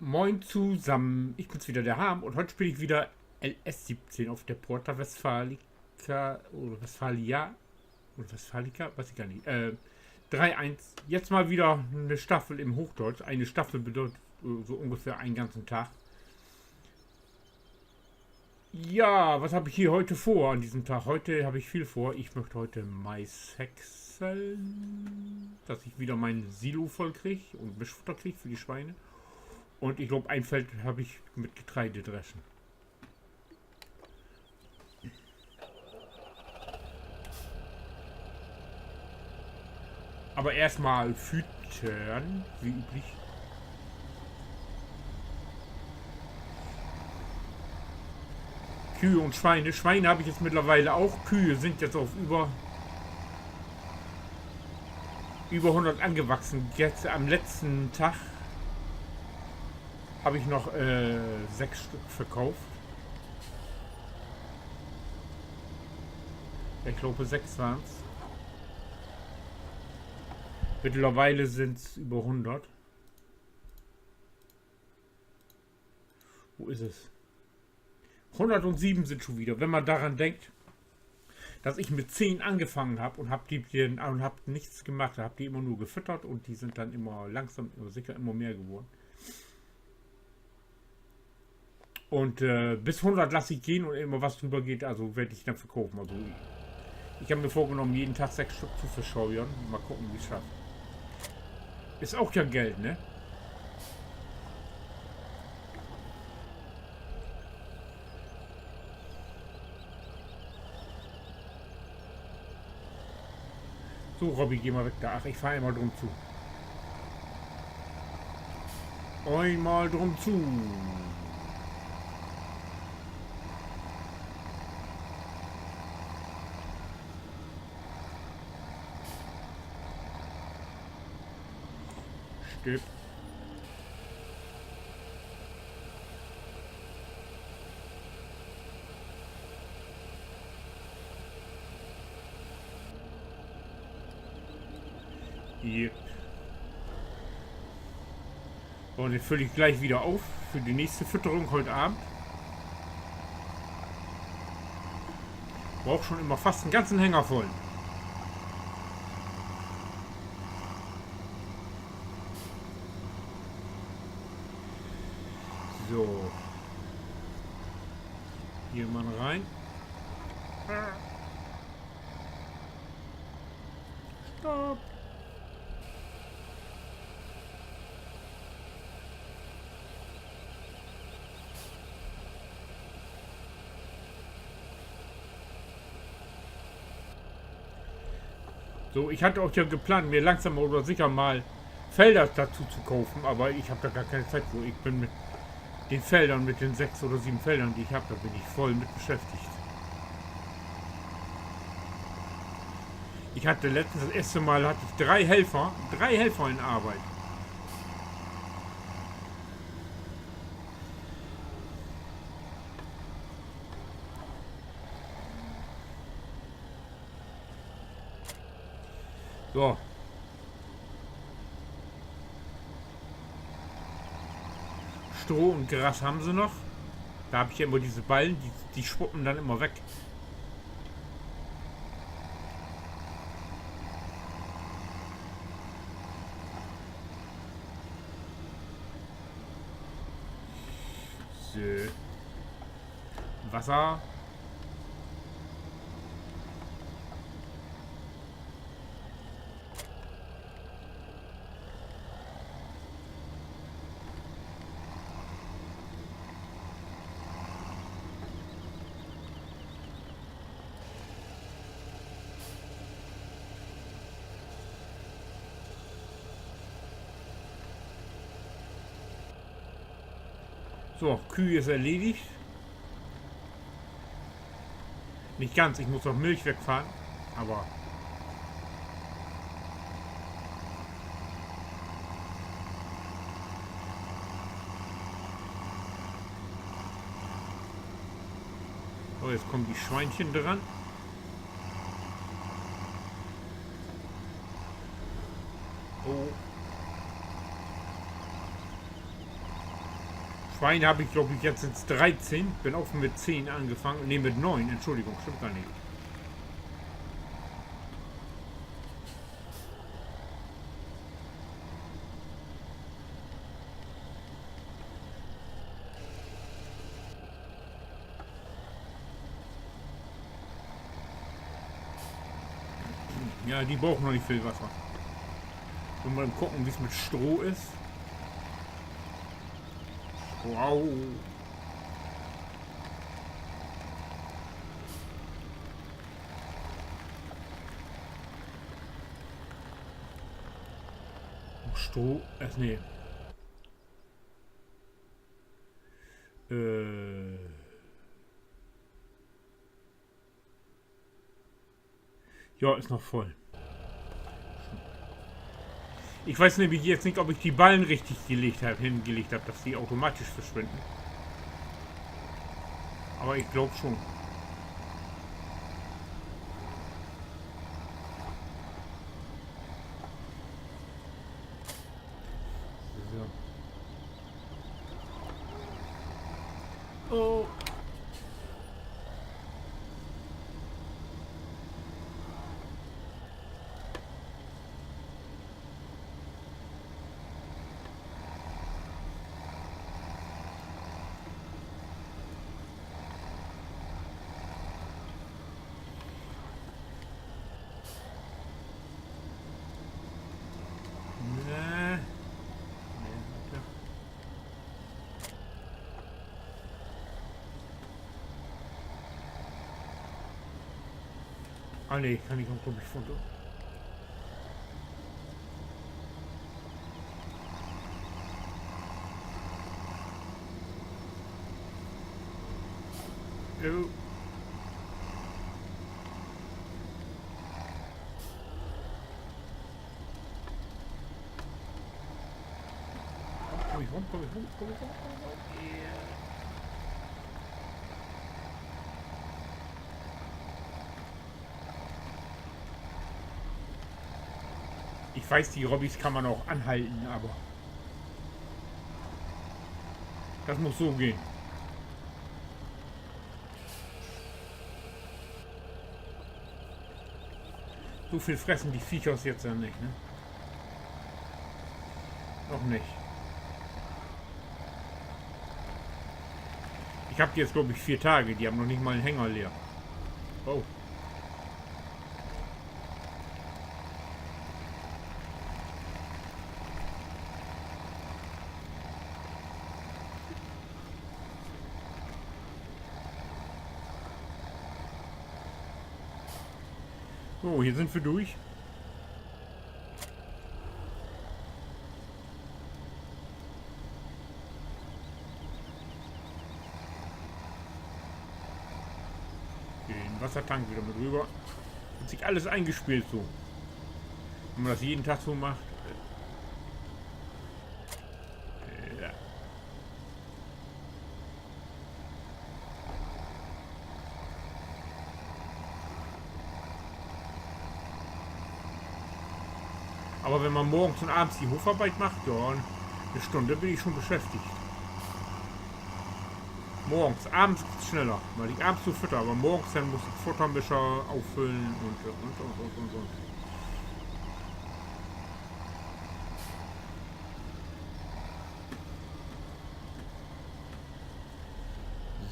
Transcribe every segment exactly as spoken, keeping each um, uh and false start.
Moin zusammen, ich bin's wieder, der Harm, und heute spiele ich wieder L S siebzehn auf der Porta Westfalica oder Westfalia oder Westfalica, weiß ich gar nicht. Äh, drei eins. Jetzt mal wieder eine Staffel im Hochdeutsch. Eine Staffel bedeutet äh, so ungefähr einen ganzen Tag. Ja, was habe ich hier heute vor an diesem Tag? Heute habe ich viel vor. Ich möchte heute Mais häckseln, dass ich wieder mein Silo voll krieg und Mischfutter krieg für die Schweine. Und ich glaube, ein Feld habe ich mit Getreide dreschen. Aber erstmal füttern, wie üblich. Kühe und Schweine. Schweine habe ich jetzt mittlerweile auch. Kühe sind jetzt auf über, über hundert angewachsen. Jetzt am letzten Tag habe ich noch äh, sechs Stück verkauft. Ich glaube, sechs waren's. Mittlerweile sind's über hundert. Wo ist es? Hundertsieben sind schon wieder. Wenn man daran denkt, dass ich mit zehn angefangen habe und habe die, die und habe nichts gemacht, habe die immer nur gefüttert und die sind dann immer langsam, immer sicher, immer mehr geworden. Und äh, bis hundert lasse ich gehen und immer was drüber geht, also werde ich dann verkaufen. Also ich, ich habe mir vorgenommen, jeden Tag sechs Stück zu verscheuern. Mal gucken, wie ich es schaffe. Ist auch ja Geld, ne? So, Robby, geh mal weg da. Ach, ich fahre einmal drum zu. Einmal drum zu. Stimmt. Yep. Und den fülle ich gleich wieder auf für die nächste Fütterung heute Abend. Brauch schon immer fast einen ganzen Hänger voll. So. Hier mal rein. Stopp. So, ich hatte auch ja geplant, mir langsam oder sicher mal Felder dazu zu kaufen, aber ich habe da gar keine Zeit für. Ich bin mit den Feldern, mit den sechs oder sieben Feldern, die ich habe, da bin ich voll mit beschäftigt. Ich hatte letztens das erste Mal hatte ich drei Helfer, drei Helfer in Arbeit. So. Stroh und Gras haben sie noch. Da habe ich ja immer diese Ballen, die, die schwuppen dann immer weg. So. Wasser. So, Kühe ist erledigt. Nicht ganz, ich muss noch Milch wegfahren, aber oh, jetzt kommen die Schweinchen dran. Oh. Einen hab ich, glaub ich, jetzt sind's dreizehn. Bin auch mit zehn angefangen. Nee, mit neun. Entschuldigung, stimmt gar nicht. Ja, die brauchen noch nicht viel Wasser. Wollen wir mal gucken, wie es mit Stroh ist. Wow. Stroh, äh, nee. Äh. Ja, ist noch voll. Ich weiß nämlich jetzt nicht, ob ich die Ballen richtig gelegt hab, hingelegt hab, dass die automatisch verschwinden. Aber ich glaub schon. So. Oh. Nee. Nee, okay. Ah, nee, kann ich auch, glaub ich, von do. Jo. Komm ich rum, komm ich rum, komm ich rum, komm ich rum. Ich weiß, die Robbys kann man auch anhalten, aber das muss so gehen. So viel fressen die Viechers jetzt ja nicht, ne? Noch nicht. Ich hab die jetzt, glaub ich, vier Tage. Die haben noch nicht mal einen Hänger leer. Oh. So, hier sind wir durch. Den Wassertank wieder mit rüber. Hat sich alles eingespielt so. Wenn man das jeden Tag so macht. Ja. Aber wenn man morgens und abends die Hofarbeit macht, ja, eine Stunde bin ich schon beschäftigt. Morgens, abends geht's schneller, weil ich abends so fütter, aber morgens dann muss ich Futtermischer auffüllen und, und, und, und, und, und.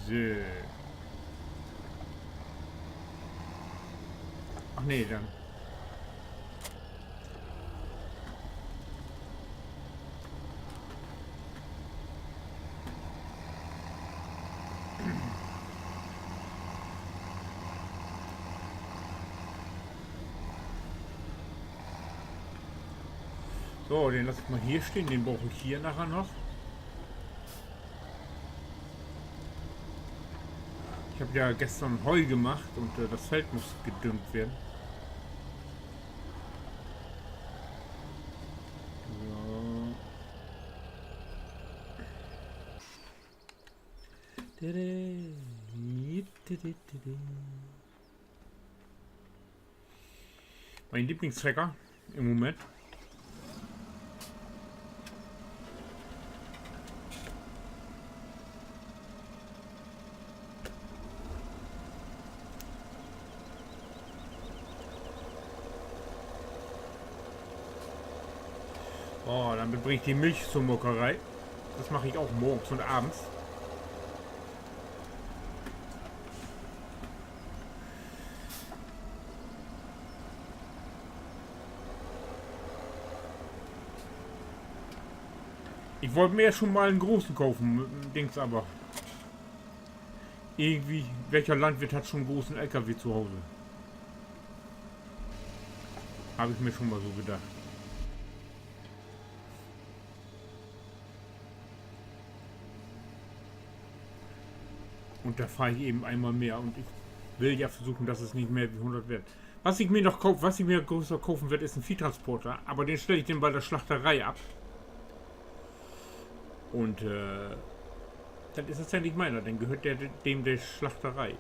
So. Ach nee, dann. So, den lass ich mal hier stehen, den brauche ich hier nachher noch. Ich hab ja gestern Heu gemacht und, äh, das Feld muss gedüngt werden. So. Mein Lieblingstrecker im Moment. Dann bring ik de Milch zur Molkerei. Dat maak ik ok morgens un avends. Ik wull mi schon mal en groten kopen, Dings, aver irgendwie, welcher Landwirt hat schon en groten L K W zu Hause? Hab ik mi schon mal so gedacht. Un dor fahr ik even eenmal mehr un ik will ja versuchen, dat dat nich mehr as hunnert warrt. Wat ik mi noch koop, wat ik mi grötter kopen will, is en Viehtransporter, aver den stell ik denn bi de Slachteree af. Un, äh, dat is tatsächlich meiner, denn gehöört de, dem de Slachteree.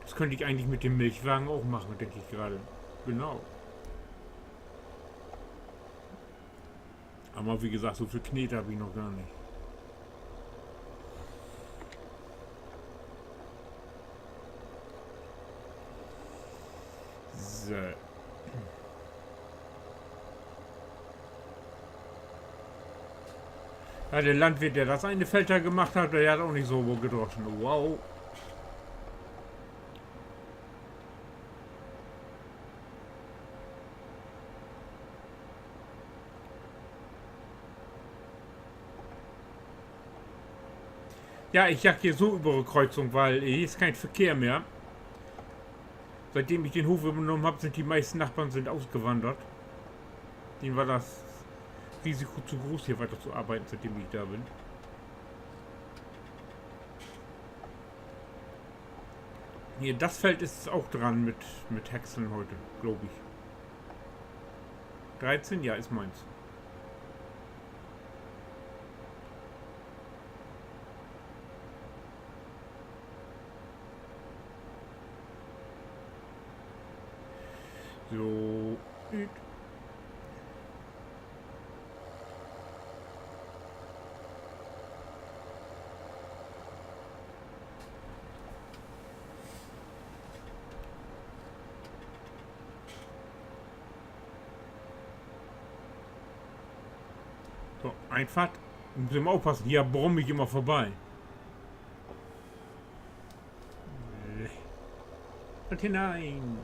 Dat köönt ik egentlich mit den Milchwagen ok maken, denk ik grade. Genau. Aver wie gesagt, so veel Knete heff ik noch gor nich. So. Ja, de Landwirt, de dat ene Feld dor maakt hett, de hett ok nich so woll gedroschen. Wow. Ja, ik jaag hier so över de Kreuzung, wiel hier is keen Verkehr mehr. Sietdem ik den Hoff övernahmen hebb, sünd de meisten Nachbarn sünd utwannert. Denen weer dat Risiko to groot, hier wier to arbeiden, sietdem ik dor bün. Hier, dat Feld is ok dran mit, mit Häckseln hüüt, glööv ik. Dreizehn, ja, is mien. So, ut. So, Einfahrt. Mutt ik mal oppassen, hier brumm ik jümmer vörbei. Dor hinein.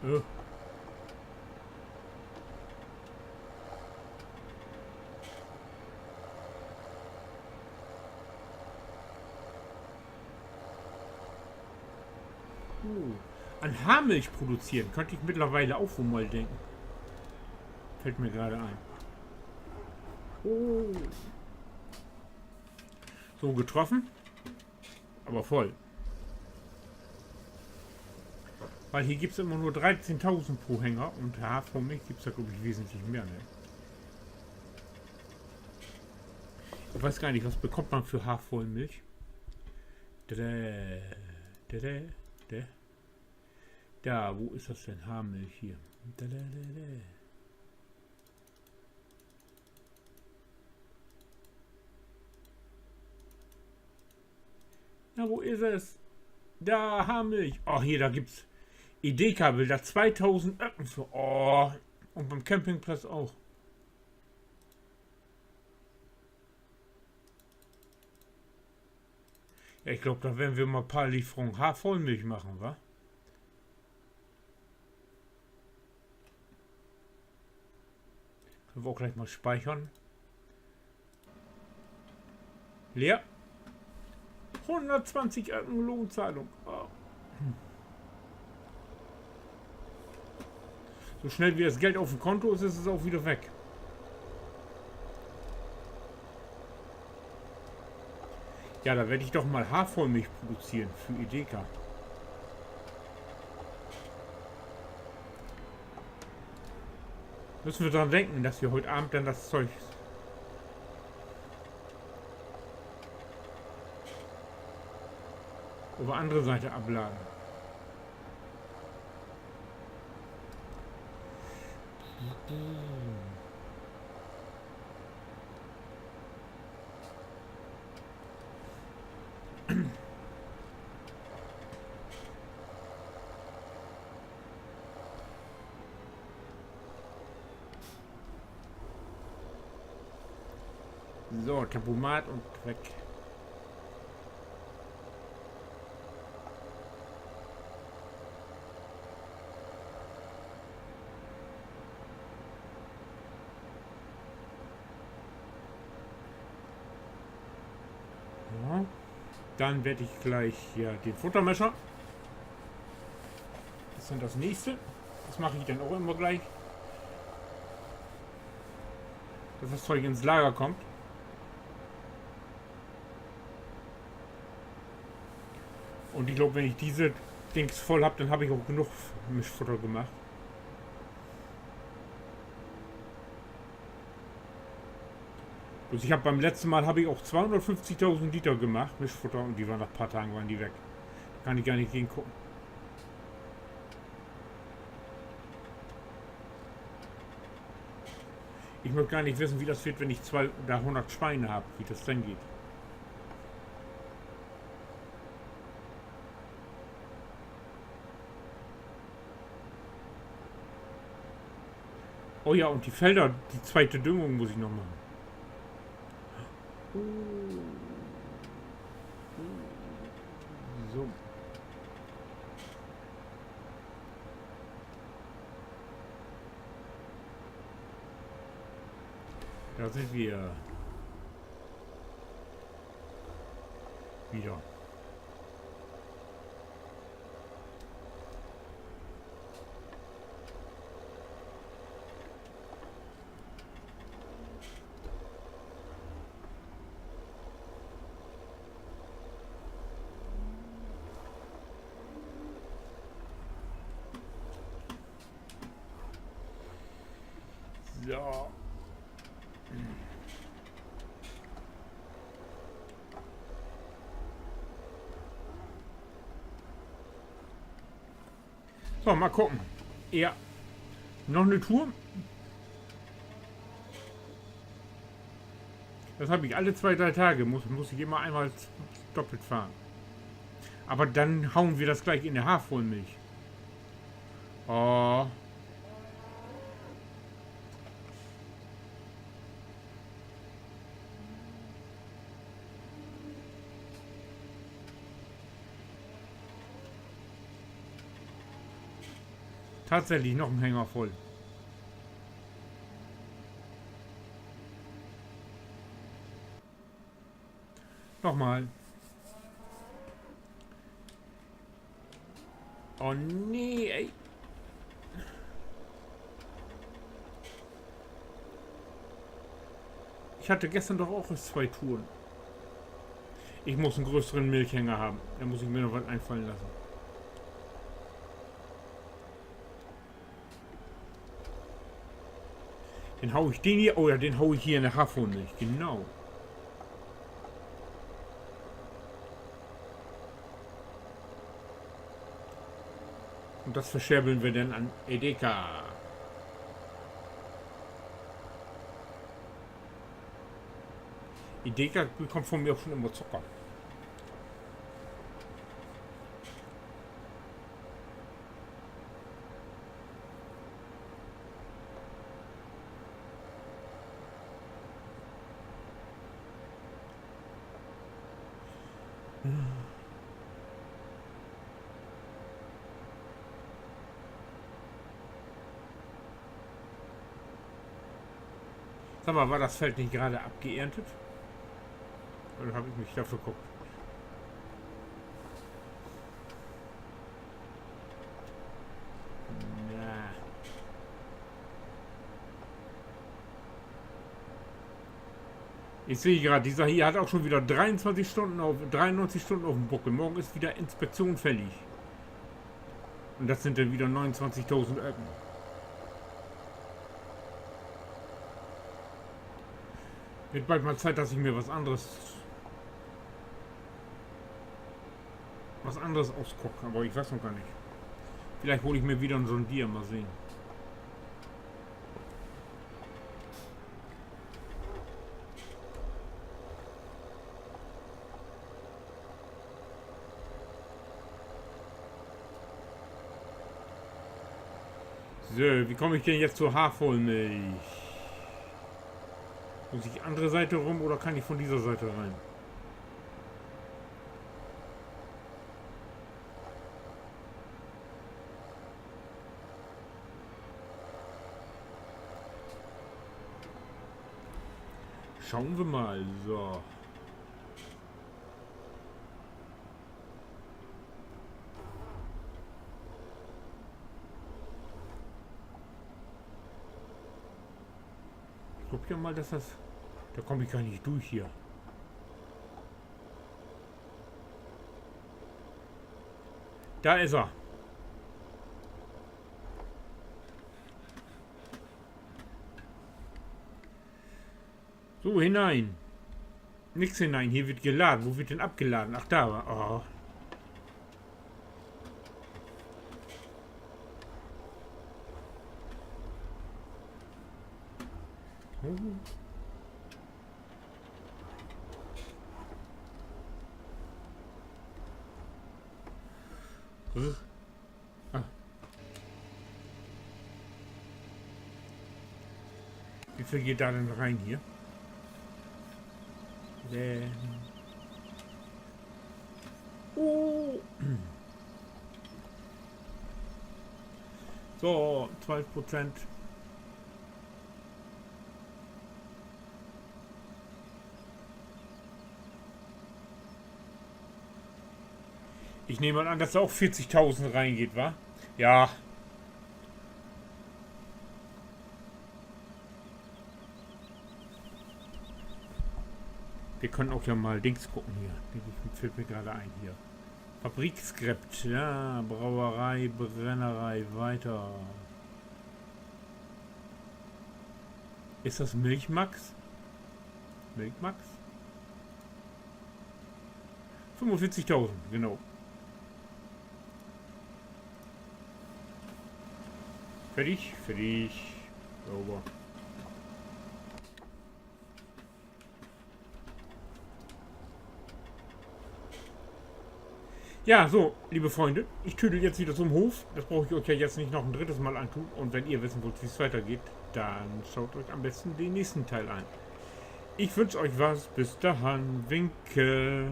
Äh. Uh, an Haarmilch produzieren köönt ik mittlerwiel ok woll mal denken. Fallt mi grade in. Oh. So, getroffen. Aver vull. Wiel hier gifft dat jümmer nur dreizehntausend pro Hänger un Haarvollmilch gifft dat, glööv ik, wesentlich mehr, ne? Ik weet gor nich, wat bekummt man för Haarvollmilch? Dä, dä, dä, dä. Dor, wo is dat denn? Haarmilch hier. Dä, dä, dä, dä. Na, wo is dat? Dor, Haarmilch. Oh, hier, dor gifft dat, Edeka will dor tweedausend Öcken för. Oh, un bi'n Campingplatz ok. Ja, ik glööv, dor weren wi mal en poor Lieferungen Haarvollmilch maken, wa? Köönt wi ok glieks mal spiekern. Leer. Hunnertzwanzig Öcken Lohnzahlung. Oh. So snell wie dat Geld op'n Konto is, is dat ok wedder weg. Ja, dor warr ik doch mal Haarvollmilch produzeren för Edeka. Mööt wi dran denken, dat wi hüüt Avend denn dat Zeug op de annere Siet afladen. So, Tempomat un weg. Ja. Dann werd ik gliek hier de Futtermischer. Dat is denn dat nächste. Dat maak ik denn ok immer gliek, dat dat Zeug ins Lager kummt. Un ik glööv, wenn ik disse Dings vull hebb, denn hebb ik ok genug Mischfutter maakt. Also ik hebb bi't letzte Mal hebb ik ok tweehunnertföfftigdusend Liter maakt, Mischfutter, un de weren na poor Dagen weren de weg. Dor kann ik gor nich gegenkieken. Ik mutt gor nich wissen, wo dat warrt, wenn ik twee, dor hunnert Swien hebb, wo dat denn geiht. Oh ja, un de Felder, de tweete Düngung mutt ik noch maken. So. Dor sünd wi wieder. So. So, mal kieken. Ja. Noch 'ne Tour. Dat hebb ik alle twee, dree Tage, muss, muss ik immer eenmal doppelt fahren. Aver denn hauen wi dat gliek in de Haarvollmilch. Oh. Tatsächlich noch en Hänger vull. Nochmal. Oh nee, ey. Ik harr gestern doch ok eerst twee Touren. Ik muss en grötteren Melkhänger hebben. Dor muss ik mi noch wat infallen laten. Denn hau ik den hier, oh ja, denn hau ik hier in de Haarvollmilch, genau. Un dat verscherbeln wi denn an Edeka. Edeka bekummt von mi ok schon immer Zucker. Sag mal, war dat Feld nich grade abgeerntet? Oder hebb ik mi dor verguckt? Na. Ik seh graad, de hier hett ok schon wedder dreeunzwanzig Stunnen op, dreeunnegentig Stunnen op de Buckel. Morgen is wedder Inspektion fällig. Un dat sünd denn wedder negenuntwintigdusend Öcken. Warrt bald mal Tiet, dat ik mi wat anners, wat anners utkiek, aver ik weet noch gor nich. Villicht hool ik mi wedder en John Deere, mal sehn. So, wie komm ik denn jetzt to Haarvollmilch? Muss ik annere Siet rüm oder kann ik von disse Siet rin? Schauen wir mal, so. Ik glööv ja mal, dat dat, dor kaam ik gor nich dörch hier. Dor is he. So, hinein. Nix hinein, hier warrt geladen. Wo warrt denn afgeladen? Ach, dor. Oh. Oh. Äh. Ah. Wie veel geiht dor denn rin hier? Denn. Oh. So, twölf Prozent. Ik nehm mal an, dat dor ok veertigdusend ringeiht, wa? Ja. Wi köönt ok ja mal Dings kieken hier. Denk ik, fallt mi graad in hier. Fabrikskript, ja, Brauerei, Brennerei, weiter. Is dat Milchmax? Milchmax? Fünfundvierzigdusend, genau. Fardig, fardig. Sauber. Ja, so, liebe Freunde, ich tüdel jetzt wieder zum Hof. Das brauch ich euch ja jetzt nicht noch ein drittes Mal antun. Und wenn ihr wissen wollt, wie es weitergeht, dann schaut euch am besten den nächsten Teil an. Ich wünsch euch was. Bis dahin. Winke.